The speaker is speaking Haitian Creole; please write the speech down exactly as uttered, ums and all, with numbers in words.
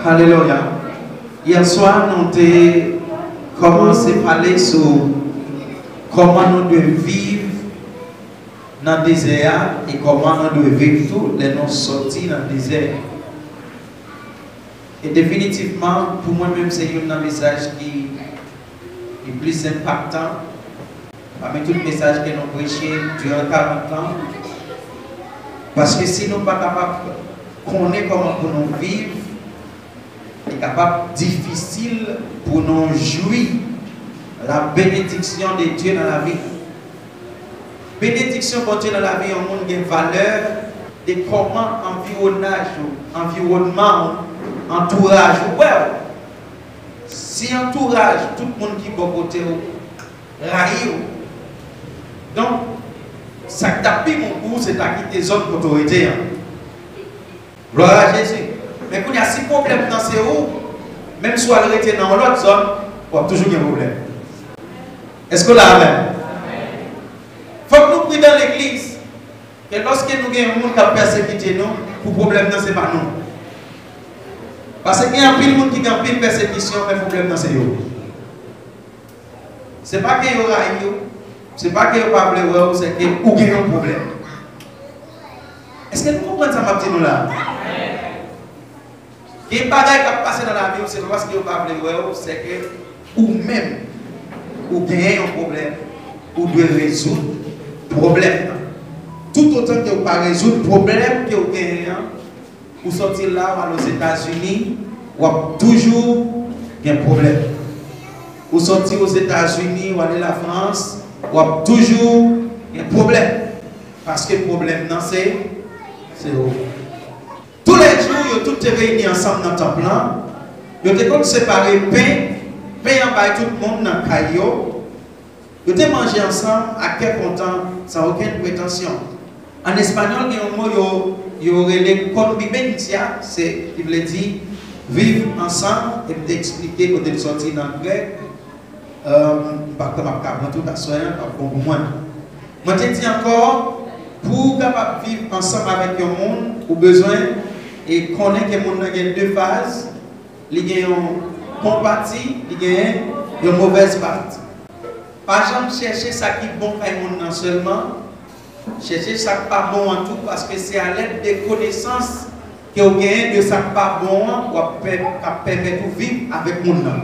Alelouya. Yè swa, nou te kòmanse pale sou kòman nou dwe viv nan dezè a e kòman nou dwe viv tou lè nou sòti nan dezè a. E definitivman, pou mwen menm, se youn nan mesaj ki, ki plis enpaktan pami tout mesaj ke nou preche diran karant tan. Paske si nou pa kapab konnen kòman pou nou viv, li kapab difisil pou nou jwi la bénédiction de Dieu nan lavi nou. Benediksyon Bondye nan lavi yon moun gen valè de kòman anviwonaj ou, anviwònman ou, antouraj ou wè w. Si antouraj, tout moun ki bò kote w rayi w, donk, sa k t ap pi bon pou ou, se ta kite zòn kote w rete an. Glwa a Jezi. Men kounye a, si pwoblèm nan se ou, menm si w al rete nan yon lòt zòn, w ap toujou gen pwoblèm. Èske w la avè m? Fòk nou pridan legliz, ke lòske nou gen yon moun k ap pèsekite nou, pou pwoblèm nan se pa nou. Paske gen anpil moun ki gen anpil pèsekisyon, men pwoblèm nan se yo. Se pa ke yo rayi w, se pa ke yo pa vle wè w, se ke ou gen yon pwoblèm. Èske nou konprann sa m ap di nou la? Gen bagay k ap pase nan lavi w, se pa paske yo pa vle wè w, se ke ou menm, ou genyen yon pwoblèm, ou dwe rezoud pwoblèm nan. Toutotan ke ou pa rezoud pwoblèm ke ou genyen an, ou sòti la, w al Ozetazini, w ap toujou gen pwoblèm. Ou sòti Ozetazini, w ale Lafrans, w ap toujou gen pwoblèm. Paske pwoblèm nan se, se ou. Toulèjou, yo tout te reyini ansanm nan tanp lan. Yo te konn separe pen, pen an bay tout moun nan kay yo. Yo te manje ansanm ak kè kontan, san okenn pretansyon. An espanyòl, gen yon mo yo, yo rele convivencia, se, ki vle di viv ansanm, e m te eksplike kote l sòti nan grèk. M pa kwè m ap ka pran tout aswè a, l ap bon pou mwen. Mwen te di ankò, pou w kapab viv ansanm avèk yon moun, ou bezwen e konnen ke moun nan gen de faz, li gen yon bon pati, li gen yon movèz pati. Pa janm chèche sa ki bon kay moun nan sèlman, chèche sa k pa bon an tou, paske se alèd de konesans ke w genyen de sa k pa bon an, w ap pè, k ap pèmèt ou viv avèk moun nan.